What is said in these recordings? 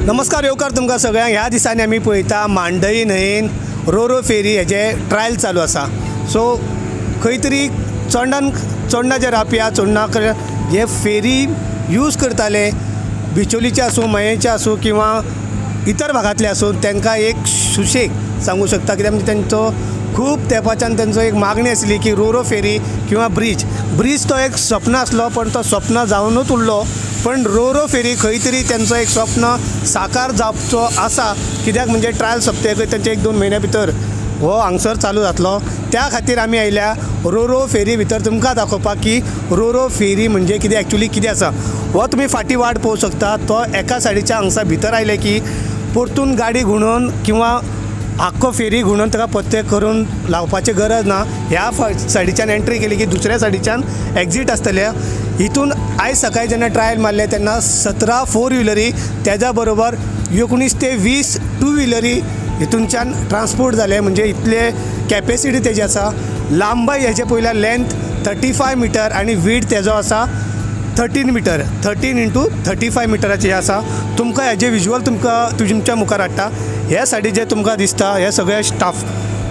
नमस्कार येवकार तुमकां सगळ्यांक. ह्या दिसांनी आमी पळयता मांडई न्हंयेन रोरो फेरी हेजे ट्रायल चालू आसा. सो खंय तरी चोडणान चोडणा जे रावपी आहा चोडणाक हे फेरी यूज करताले, बिचोलीचे आसूं मयेंचे आसूं किंवा इतर भागांतले आसूं, तांकां एक सुशेग सांगू शकता. कित्याक म्हणजे तेंचो खूब तेंपाच्यान तेंचो एक मागणी आसली की रोरो फेरी किंवा ब्रीज, ब्रीज तो एक स्वप्न आसलो पण तो स्वप्न जावनूच उरलो. पण रोरो फेरी खंय तरी तेंचो एक स्वप्न साकार जावचो आसा. कित्याक म्हणजे ट्रायल सोंपतकच तेंचे 1-2 म्हयन्या भितर हो हांगसर चालू जातलो. त्या खातीर आमी आयल्या रोरो फेरी भितर तुमकां दाखोवपाक की रोरो फेरी म्हणजे कितें, एक्चुली कितें आसा. हो तुमी फाटीं वाट पळोवंक शकता. तो एका सायडीच्या हांगसर भितर आयले की परतून गाडी घुंवडोवन किंवा आख्खो फेरी घुंवडोवन ताका पत्ते करून लावपाची गरज ना. ह्या सायडीच्यान एंट्री केली की दुसऱ्या सायडीच्यान एक्झीट आसतले. हितून आयज सकाळी जेन्ना ट्रायल मारले तेन्ना 17 फोर व्हिलरी तेज्या बरोबर 19 ते 20 टू व्हिलरी हितूनच्यान ट्रान्सपोर्ट जाले. म्हणजे इतले कॅपेसिटी तेजी आसा. लांबाय हेजे पयल्यार लेंथ 35 मिटर आनी वीड तेजो आसा 13 मिटर, 13 इंटू 35 मिटराचे आसा. तुमकां हेजे विज्युअल तुमकां तुमच्या मुखार हाडटा. ह्या सायडी जे तुमकां दिसता हे सगळे स्टाफ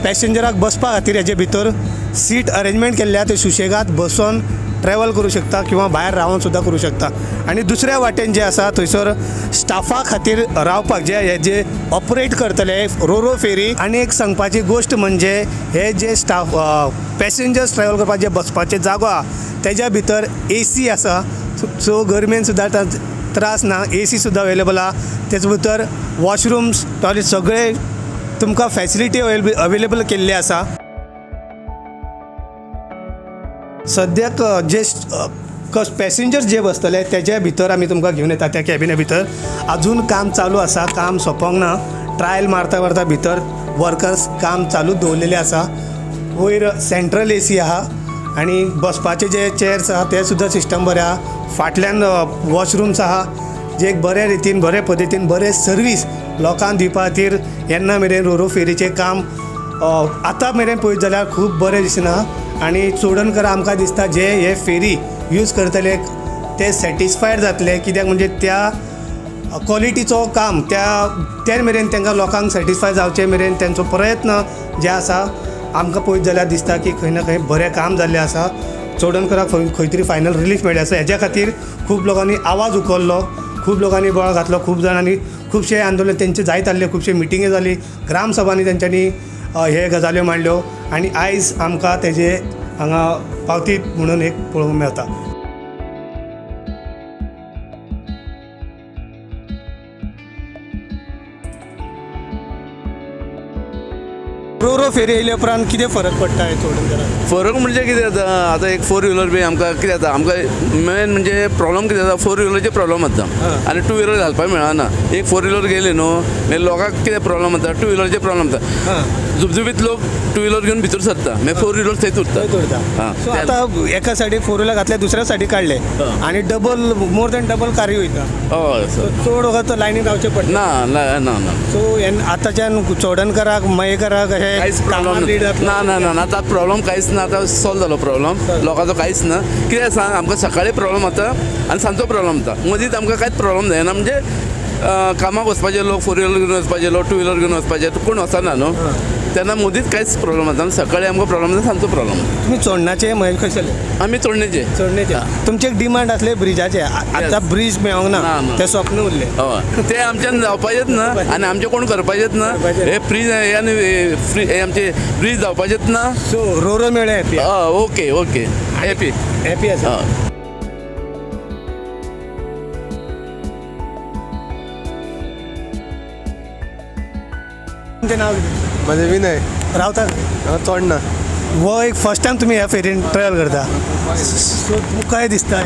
पॅसेंजराक बसपा खातीर हेजे भितर सीट अरेंजमेंट केल्ले आहा. ते सुशेगाद बसून ट्रॅवल करूं शकता किंवा भायर रावन सुद्दां करूं शकता. आनी दुसऱ्या वाटेन जे आसा थंयसर स्टाफा खातीर रावपाक जे हे जे ऑपरेट करतले रोरो फेरी. आनी एक सांगपाची गोश्ट म्हणजे हे जे स्टाफ पॅसेंजर्स ट्रॅवल करपाक जे बसपाचे जागो आहा तेज्या भितर एसी आसा. सो गरमेन सुद्दां त्रास ना, एसी सुद्दां अवेलेबल आहा. तेच भितर वॉशरूम्स टॉयलेट सगळे तुमकां फॅसिलिटी अवेलेबल केल्ले आसा. सद्याक जे पॅसेंजर्स जे बसतले तेज्या भितर आमी तुमकां घेवन येता. त्या कॅबिना भितर अजून काम चालू आसा, काम सोंपोंक ना. ट्रायल मारता मारता भितर वर्कर्स काम चालू दवरलेले आसा. वयर सेंट्रल एसी आहा आनी बसपाचे जे चेयर्स आहा ते सुद्दां सिस्टम बरें आहा. फाटल्यान वॉशरूम्स आहा जे एक बरे रितीन बरे पद्दतीन बरे सर्वीस लोकांक दिवपा खातीर येन्ना मेरेन रोरो फेरीचें काम आतां मेरेन पळयत जाल्यार खूब बरें दिसना. आनी चोडणकर आमकां दिसता जे हे फेरी यूज करतले ते सॅटिस्फायड जातले. कित्याक म्हणजे त्या क्वॉलिटीचो काम त्या ते मेरेन तांकां लोकांक सॅटिस्फाय जावचे मेरेन तेंचो प्रयत्न जे आसा आमकां पळयत जाल्यार दिसता की खंय ना खंय बरें काम जाल्लें आसा. चोडणकराक खंय तरी फायनल रिलीफ मेळ्ळें आसा. हेज्या खातीर खूब लोकांनी आवाज उखल्लो, खूब लोकांनी बळ घातलो, खूब जाणांनी खुबशे आंदोलन तेंचे जायत आसले, खुबशे मिटिंगे जाली, ग्रामसभांनी तेंच्यांनी हे गजाल्यो मांडल्यो आनी आयज आमकां तेजे हांगा पावती म्हणून एक पळोवंक मेळटा. रोरो फेरी येयल्या उपरांत कितें फरक पडटा चोडणकराक? फरक म्हणजे कितें जाता, आतां एक फोर व्हिलर बी आमकां कितें जाता, आमकां मेन म्हणजे प्रॉब्लम कितें जाता, फोर व्हिलरचे प्रॉब्लम जाता आनी टू व्हिलर घालपाक मेळना. एक फोर व्हिलर गेली न्हू मागीर लोकांक कितें प्रॉब्लम जाता, टू व्हिलरचे प्रॉब्लम जाता. जुबजुबीत लोक टू व्हिलर घेवन भितर सरता, मागीर फोर व्हिलर थंयच उरता. आतां एका सायडीक फोर व्हिलर घातले दुसऱ्या सायडीक काडले आनी डबल मोर दॅन डबल कारी वयता. हय, चड वखत लायनीन रावचें पडटा. ना ना ना. सो आतांच्यान चोडणकराक मयेकराक अशें कांयच प्रॉब्लम ना. ना ना ना, आतां प्रॉब्लम कांयच ना. आतां सॉल्व जालो प्रॉब्लम लोकांचो, कांयच ना. कितें सांग, आमकां सकाळी प्रॉब्लम जाता आनी सांजचो प्रॉब्लम जाता. मदींच आमकां कांयच प्रॉब्लम जायना. म्हणजे कामाक वचपाचे लोक फोर व्हिलर घेवन वचपाचे लोक, टू व्हिलर घेवन वचपाचे, कोण वचना न्हू, तेन्ना मदींच कांयच प्रॉब्लम जाता. सकाळी आमकां प्रॉब्लम जाता, सांजचो प्रॉब्लम. तुमी चोडणाचे मये खंयसरले? आमी चोडणेचे. चोडणेचे. तुमचे एक डिमांड आसले ब्रिजाचे, आतां ब्रीज मेळोंक ना, ते स्वप्न उरलें. हय, ते आमच्यान जावपाचेच ना आनी आमचें कोण करपाचेच ना. हे ब्रीज हे आनी फ्री हे आमचे ब्रीज जावपाचेच ना. सो रोरो मेळ्ळे हॅपी. हय, ओके ओके, हॅपी हॅपी आसा. तुमचें नांव कितें? म्हजें विनय. रावता चोडणा. हो एक फर्स्ट टायम तुमी ह्या फेरीन ट्रॅवल करता, सो तुमकां काय दिसता?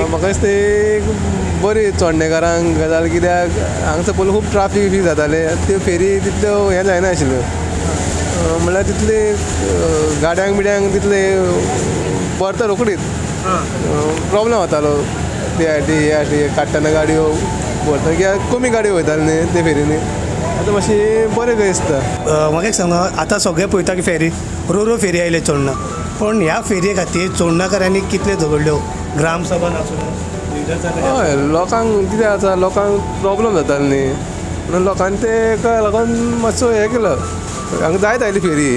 म्हाका दिसता एक बरी चोडणेकारांक गजाल, कित्याक हांगसर पयलीं खूब ट्राफीक बी जाताले, त्यो फेरी तितल्यो हें जायना आशिल्ल्यो, म्हणल्यार तितले गाडयांक बिडयांक तितले भरता रोखडीच प्रॉब्लम जातालो. ते आटी हे काडटना गाडयो भरता, कित्याक कमी गाडयो वयताले न्ही ते फेरीनी. आतां मातशें बरें कशें दिसता. म्हाका एक सांगा, आतां सगळे पळयता की फेरी रोरो फेरी आयले चोडणा, पूण ह्या फेरये खातीर चोडणाकारांनी कितले झगडल्यो, ग्रामसभा आसूं हय, लोकांक कितें आसा, लोकांक प्रॉब्लम जाताले न्ही, म्हणून लोकांनी तेका लागून मातसो हें केलो. हांगा जायत आयली फेरी.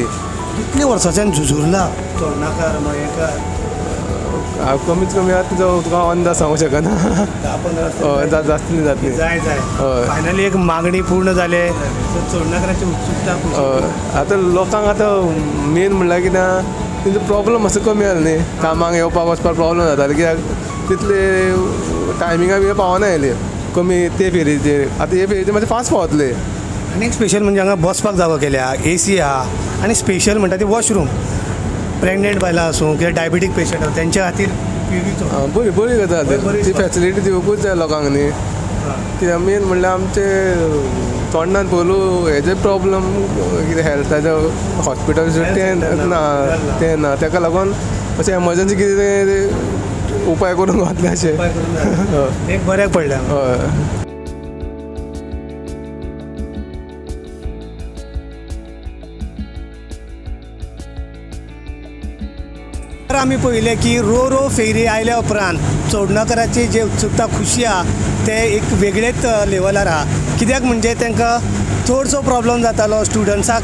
कितले वर्सांच्यान झुजुरला चोडणाकार मयेकार? हांव कमीत कमी आतां तुका अंदाज सांगूंक शकना. 10-15 हय, जास्त न्ही जातली. जाय जाय. हय, फायनली एक मागणी पूर्ण जाले, चोडणाकाराची उत्सुकता. हय, आतां लोकांक आतां मेन म्हणल्यार कितें, तेंचो प्रॉब्लम मातसो कमी जालो न्ही. कामाक येवपाक वचपाक प्रॉब्लम जाताले, कित्याक तितले टायमिंगा बी पावना आयले कमी ते फेरीचेर. आतां हे फेरीचेर मातशें फास्ट पावतले. आनी एक स्पेशल म्हणजे हांगा बसपाक जागो केल्या, एसी आहा, आनी स्पेशल म्हणटा ती वॉशरूम. प्रेग्नेंट बायलां आसूं किंवा डायबिटीक पेशंट आसूं तेंच्या खातीर बरी बरी गजाल ती. फॅसिलिटी दिवकूच जाय लोकांक न्ही. कित्याक मेन म्हणल्यार आमचे चोडणान पयलू हेजे प्रॉब्लम कितें हेल्थाचो हॉस्पिटल तें ना, तें ना, तेका लागून अशें एमर्जन्सी कितें उपाय करूंक वतले अशें एक बऱ्याक पडलें. हय. आमी पळयलें की रो रो फेरी आयल्या उपरांत चोडणाकाराची जे उत्सुकता खुशी आहा ते एक वेगळेच लेवलार आहा. कित्याक म्हणजे तांकां चडसो प्रॉब्लम जातालो स्टुडंट्साक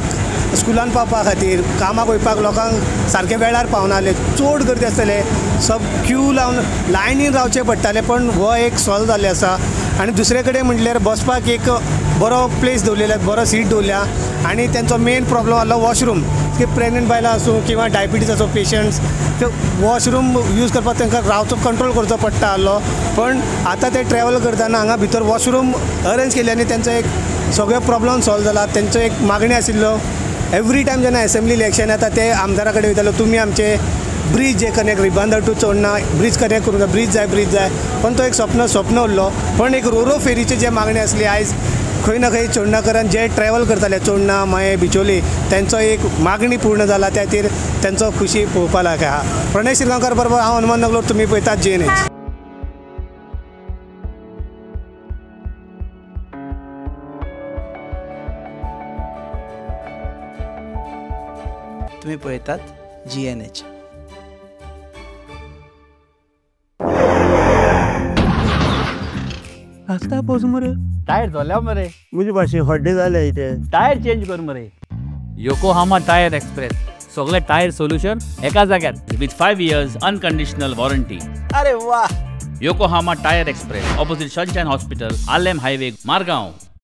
स्कुलान पावपा खातीर, कामाक वयपाक लोकांक सारके वेळार पावनासले, चड गर्दी आसताले, सब क्यू लावन लायनीन रावचें पडटालें. पण हो एक सॉल्व जाल्लें आसा. आनी दुसरे कडेन म्हटल्यार बसपाक एक बरो प्लेस दवरलेलो, बरो सीट दवरल्या. आनी तेंचो मेन प्रॉब्लम आहलो वॉशरूम, की प्रेग्नंट बायलां आसूं किंवा डायबिटीज आसूं पेशंट्स, ते वॉशरूम यूज करपाक तांकां रावचो कंट्रोल करचो पडटा आहलो. पण आतां ते ट्रॅवल करतना हांगा भितर वॉशरूम अरेंज केले आनी तेंचो एक सगळो प्रॉब्लम सॉल्व जाला. तेंचो एक मागणी आशिल्लो एवरी टायम जेन्ना एसेंब्ली इलेक्शन येता ते आमदारा कडेन वयतालो, तुमी आमचे ब्रीज जे connect Ribandar to Chorna bridge connect करूंक जाय, ब्रीज जाय, ब्रीज जाय. पण तो एक स्वप्न स्वप्न उरलो. पण एक रोरो फेरीची जे मागणी आसली आयज खंय ना खंय चोडणाकारान जे ट्रॅवल करताले चोडणा मये बिचोली तेंचो एक मागणी पूर्ण जाला, त्या खातीर तेंचो खुशी पळोवपा लायक आहा. प्रणय श्रीलंकार बरोबर हांव हनुमान नगलोर, तुमी पळयतात GNH. तुम्ही पळयतात GNH. आसता पावस मरे, टायर जाल्या मरे, म्हजे भाशेन हड्डे जाले इथे, टायर चेंज कर मरे. योकोहामा टायर एक्सप्रेस, सगळे टायर सोल्युशन एका जाग्यार विथ 5 years unconditional warranty. अरे वा. Yokohama tyre express, opposite Sunshine hospital, Arlem highway, Margao.